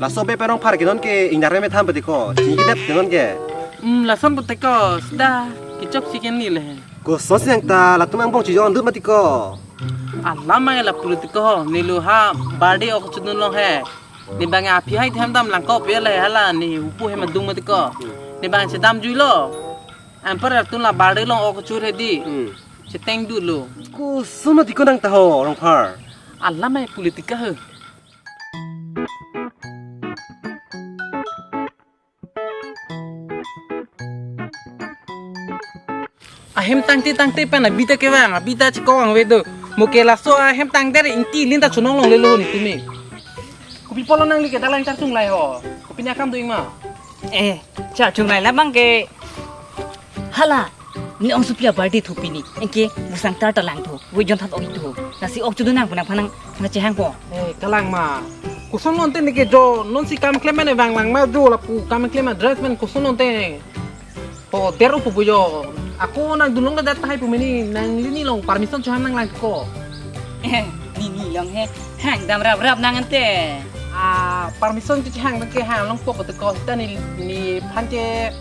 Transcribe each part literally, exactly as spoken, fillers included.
Laso be pen Rongphar ke non ke ingdar me tham pati ko. Chini kedep ke non ke. Hmm, lason pati ko, sida kechok si ke ni le. Kosonsi nang ta latum angbong chijong dut mati ko. Alam mai la pulo ti ko, neli ha birthday ok chedun long he. Ne bang aphi hai them dam lang ko pe le hala ne hupu hem adung mati ko. Ne bang chedam juilo. Emperor tun la birthday long ok chur he di. Hmm. Cheteng dutlo. Koson mati ko nang ta ho Rongphar. Alam mai pulo ti ko he. Ahem tangte tangte pen abita kevang, abita chekong ave do. Mo ke laso ahem tangte re ingti lin ta chonong longlelo neli tumi. Kopi pulo nangli ke dalang charchung lai ho. Kopi ni akam doing ma? Eh, charchung lai labang ke. Hala, ne ongsopi a-birthday thu pini. Anke, musang tar ta langthu. Wi jon that ong thu. Lasi ok chedun nang pu nangphan nang chehangpo. Eh, kalang ma. Koson non te neke jo, non si kam klem mane vang lang ma jo lapu kam klem ma dress pen koson non te. Ho, der upu bu jo. Ako nangdun longledet tahai pu mini nangli ni long permission chohang nang lang ko. Eh, ni ni long he. Hang dam rap rap nang ante. Ah, permission ke hang ke hang longpo ko te ko ta ni ni phan ke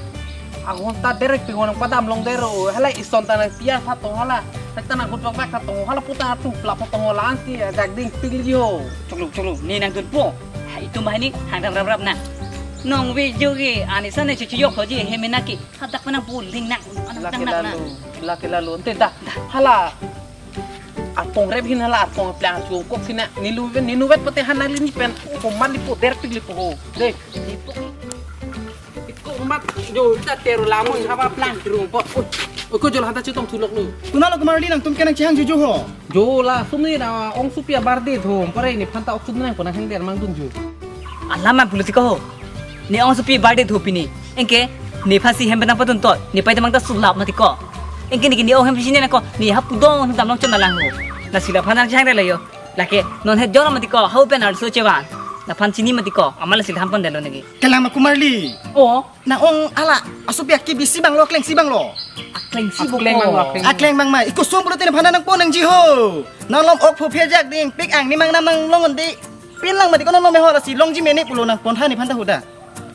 agon ta direct pi gon padam long dero hala ison ta nang pia tha to hala. Tak ta nang gut bak bak tha to hala puta tu pla po to hala ansi jak ding ping li ho. Choklo choklo ni nangdunpo. Hai tu mah ni hang dam rap rap nang. Nong wi jo ke ani sa ne chu chu yok ho ji he mena ki. Hadak mana buling nang. Anak lake nang nang. Lalu, lake lalu. Ante dah. Hala. Arpong rep hin hala arpong plang chu kok sina. Nilu ven, ninu vet pate han nangli ni pen. Ko mat lipo der pik lipo ho. Deh. Iko mat jo ta teru lamu haba plang teru po. Oi, oi, ko jol hanta chitong thulok nu. Kunalo Kumar di nangtum kenang chehang juju ho. Jo la sumni na ongsopi a-birthday thum pare ni phanta ok sumni nang pona hang der mang dun ju. Alam ma pulo ti ko ho. Ne ongsopi birthday thu pini. Anke, nephan si hem benang padun to. Nepai temang ta sulap mati ko. Anke neke ne ong hem sini nang ko. Ne ha pudong dam long chon na lang ho. Lasi laphan nang chang delo yo. Lake, non het jong mati ko. Hau pen arso chevan. Laphan chini mati ko. Amal lasi laphan pon delo neke. Kalang ma Kumar li. Oh. Nang ong hala asopi aki bisi bang lo, akleng si bang lo. Akleng si bang lo, akleng. Akleng bang ma. Iko som pulo tene phana nangpon nangji ho. Nang lom ok phu phejak ding pik ang ni mang nam nang long di. Pin lang mati ko nang lom ho lasi longji mene pulo nangpon ha ni phanta huda.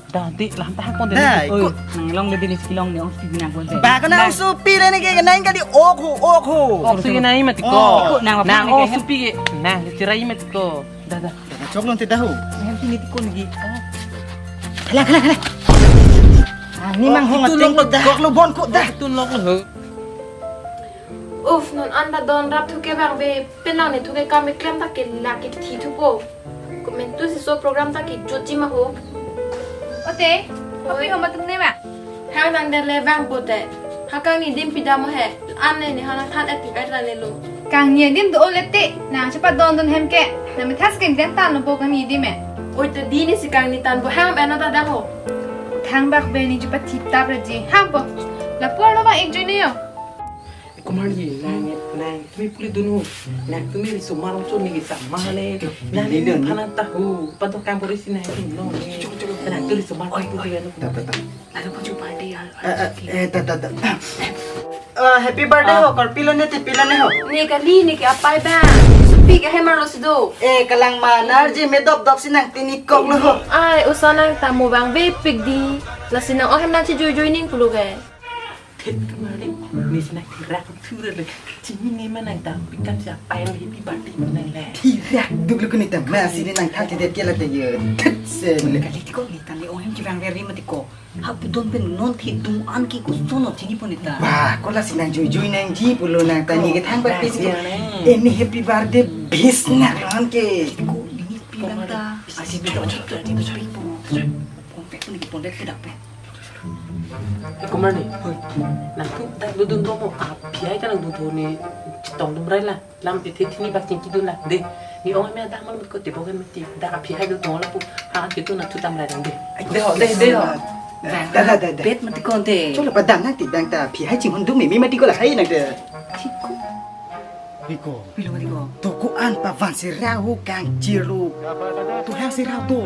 Dah, di, lam ta pon de. Dah, oi, iko. Nang long de bini si long ne ongsopi nangpon de. Ba ko nang ongsopi le neke nang kali ok ho, ok ho. Ongsopi nai mati ko. Oh. Nang ongsopi ke. Nang chirai mati ko. Dah, dah. Chok lon te dah ho. Nang sini ti kon gi. Khala, khala, khala. Ah, ni mang hong ateng lok lo, dah. Kok lo bon ko dah. Tun lok lo. Uf, non anta don rap thu ke bang be, penang ne thu ke kam klem ta ke lake thi thupo. Komantu si so program ta ke jutji ma ho. Ote, oi. Happy ho matung ne ma. Hang nang der le bang pote. Hakang ni dim pidam he. An ne ni hana than et kai ra le lo. Kangni adim do-o le te, nang chepadon dun hem ke, nang methas kengdeng tanglo po kangni adim e. Oi te di ni si kangni tangpo hang beno ta dah ho. Thang bak be ni chepathip tap re ji, hang po. Lapu arlo bang ik jui ne yo. Kumar ni nang nang tumi puli dun ho. Nang tumi riso malong chon ni kisa male. Nang ni phanang ta ho. Patok kam pori si nang no ni. Nang tu riso malong puli ano. Ta, ta, ta. Lalu baju party ya. Eh, eh, eh, ta, ta, ta. Eh, happy birthday ho, kor pilo ne ti pilo ne ho. Ne kali ne ke apai bang. Supi ke hemar lo sido. Eh, kalang ma narji me dop dop si nang tini kok lo ho. Ai, usa nang tamu bang vepik di. Lasi nang ohem nang chijui jui ning pulo ke. Thet kemari, ne si nang tirak thura le. Chini ne ma nang ta pikam si apai lo happy birthday ma nang le. Tirak duk lo kuni ta ma si ne nang thak tidet ke la te ye. Thet se le. Kali ti ko ne ta ne ohem chibang veri mati ko. Hapudon pen non thedung an ke koson no chini pon ne ta. Ba, ko lasi nang jui jui nangji pulo nang ta ni ke thang ba pisi ko. Ba, ya, nang. Eh, ne happy birthday bis nak lan ke. Ko ni pi nang ta. Asi bi to to to to to po. Pon pe ni pon de ke dak pe. Eh, Kumar ni. Nang tu dak dudun romo aphi ai ta nang dudun ni chetong dum rai la. Lam iti thini bak chingki dun la de. Ni ong me dak mal mut ko te bogan mati. Dak aphi hai do tong la pu. Ha ke tu na thu tam la dang de. De ho, de, de ho. Da, da, da, da. Bet mati ko te. Cholo padam nang ti dang ta aphi hai chinghon dum mi mati ko la hai nang de. Thik ko. Biko. Bilo mati ko. To ko an pavan si rahu kang chiru. Tu hang si rahu tu.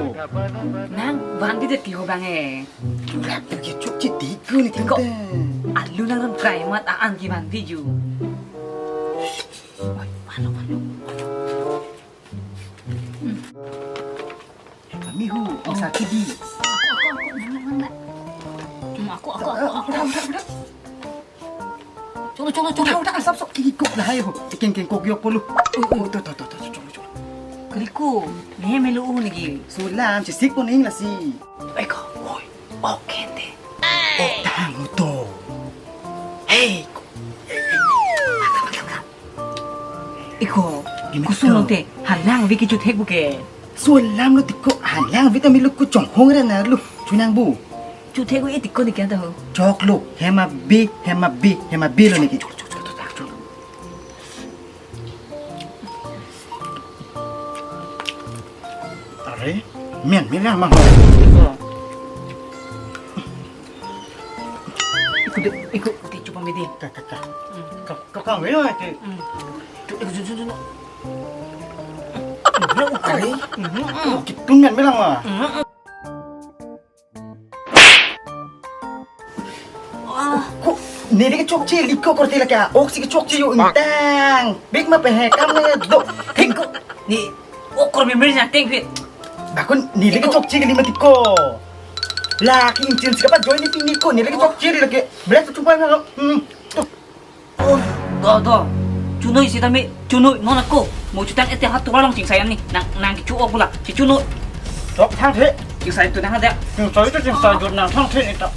Nang van di de ti ho bang e. Rap tu ke chuk chi ti ku ni ko. Tante. Alu nang ram try mat a an ki van di ju. Oi, mano, mano. Ihu, ang sakit di. Ako, ako, ako, nang, nang, nang. Hmm, ako, ako, ako, ako. Udah, udah, udah, udah. Cholo, cholo, cholo. Udah, udah, asap sok. Ikok lahai ho. Ikeng keng kok yok polo. Oi, oi. Tuh, tuh, tuh, tuh, cholo, cholo. Kali ko, ne melo un lagi. Sulam, sisik pon ing lasi. Oi ko, oi. Oke, te. Oh, tang to. Hei, ko. Iko, gimik koson to. Lote, halang vi kechothek buke. Sulam lo tiko, halang vi ta milo ko chonghong ra na lo. Chonang bu. Chothek ko e tiko ni kya ta ho. Chok lo, hema bi, hema bi, hema bi lo niki. Chok, chok, chok, chok, chok. Are, men, men lang mang. Iko. Iko de, iko de, coba mede. Ka, ka, ka. Hmm. Ka, ka, ka, melo ke. Hmm. Cuk, iko, cuk, cuk, cuk. Are, hmm, hmm, hmm. Kitung men, men lang ma. Hmm, hmm. Wah. Ko, neli kechokche liko korte lake, oksi kechokche yo intang. Big ma pehe kam na do. Tengko, ni okor member jang tengpit. Bakun, neli kechokche kali mati ko. Laki intin sika pa join ni pini ko, neli kechokche lake. Beres tu chupai na lo. Hmm. Oh, do, do. Chunoi sitame, chunoi, non ako. Mo chutang ete hat tulang chingsayan ni. Nang, nang kecho-ok bula. Chechunoi. Chok thangthe. Chingsai tu nang ada. Chingsai tu chingsai jut nang thangthe ni ta.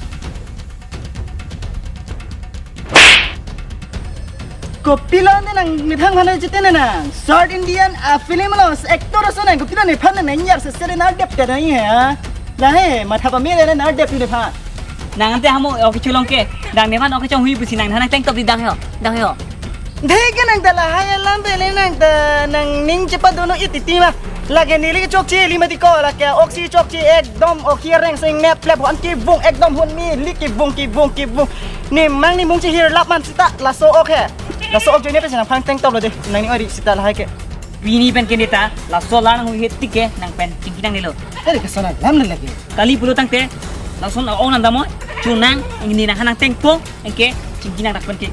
Kopilo ne nang methang mana jete ne nang. South Indian a film lo actor aso nang kopilo nephan nang yar se sere na dep te nang he. Lahai matha pamere na dep nephan. Nang ante hamo oke chulong ke. Dang nephan oke chonghui pusi nang nephan tengtop di dang he ho. Dang he ho. Dei ke nang ta lahai alam pele nang ta nangning chepadono ititi ma. Lake neli kechokche kali mati ko lake oksi chokche ekdom oki reng sing nep lep hon kevung ekdom hon mili kevung kevung kevung. Nemang nemung chehir lap man sita laso ok he. Laso ok joine pe nangphan tengtop lo de. Nangning ori sita lahai ke. Pini pen ke neta, laso la nanghui tik ke, nang pen chingki nangnelo. Ere ke sona lam le lake. Kali pulo tangte, lason ong nang damoi, chonang, ingni nang hanang tengpo, engke, chingki nang dak pen ke.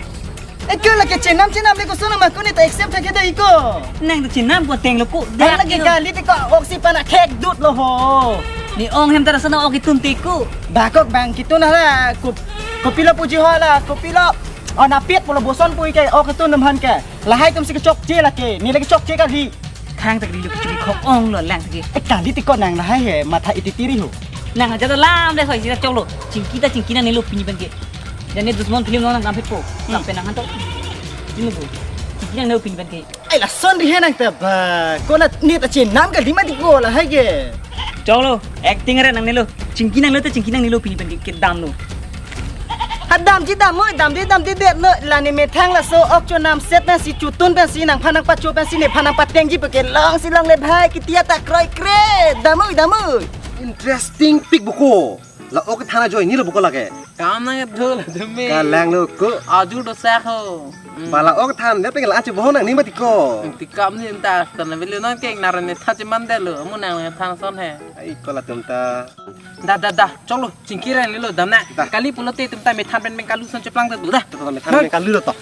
Eko lake chenam chenam le koson ma ko neta accept thake da iko. Nang tu chenam ko tenglo ko, dak lake dak. Kali te ko oksi pana khek dut lo ho. Ne ong hem tara sana oki tun te ko. Bakok bang kitun hala, ko, kopilo puji ho la, kopilo. Oh, napit pulo boson pui ke, oki tun nephan ke. Lahai atum si kechokche lake, neli kechokche kali. Khang tak di lo kechokche khok ong lo lang tak. Eh, kali tiko nang lahai he, matha ititi ri ho. Nang aja to lam de soi sita choklo. Chingki ta chingki nangnelo pini pen ke. Jane Dushman film lo nang kampit po. Hmm. Sampai nang hanto. Ini bu. Chingki nangnelo pini pen ke. Ai lason di he nang ta ba. Ko na neta chenam kali mati ko lahai ke. Choklo, acting re nangnelo. Chingki nanglo te chingki nangnelo pini pen ke, kedam lo. Ha damji damnoi, damji damji detnoi, la ne methang laso ok chonam set pensi chotun pensi nangphan nangpacho pensi nephan nangpatengji puke longsi longle bhai kitia ta kroikre, damnoi, damnoi. Interesting pik buko. La ok kethan ajoine lo buko lake. Kam nangdetlo la deme. Kalang lo ko. Aju dosa ho. Hmm. Ba la ok kethan de pik la achi bohong nangning mati ko. Ti kam ni ta ta na velu non keng naran ne thachi mandetlo. Amu nang than son he. Ai ko latum ta. Da, da, da, choklo, chingki nangnelo, damna. Da. Kali pulote itum ta methan pen pen kalu son cheplang ta do, da. Methan pen kalu lo to.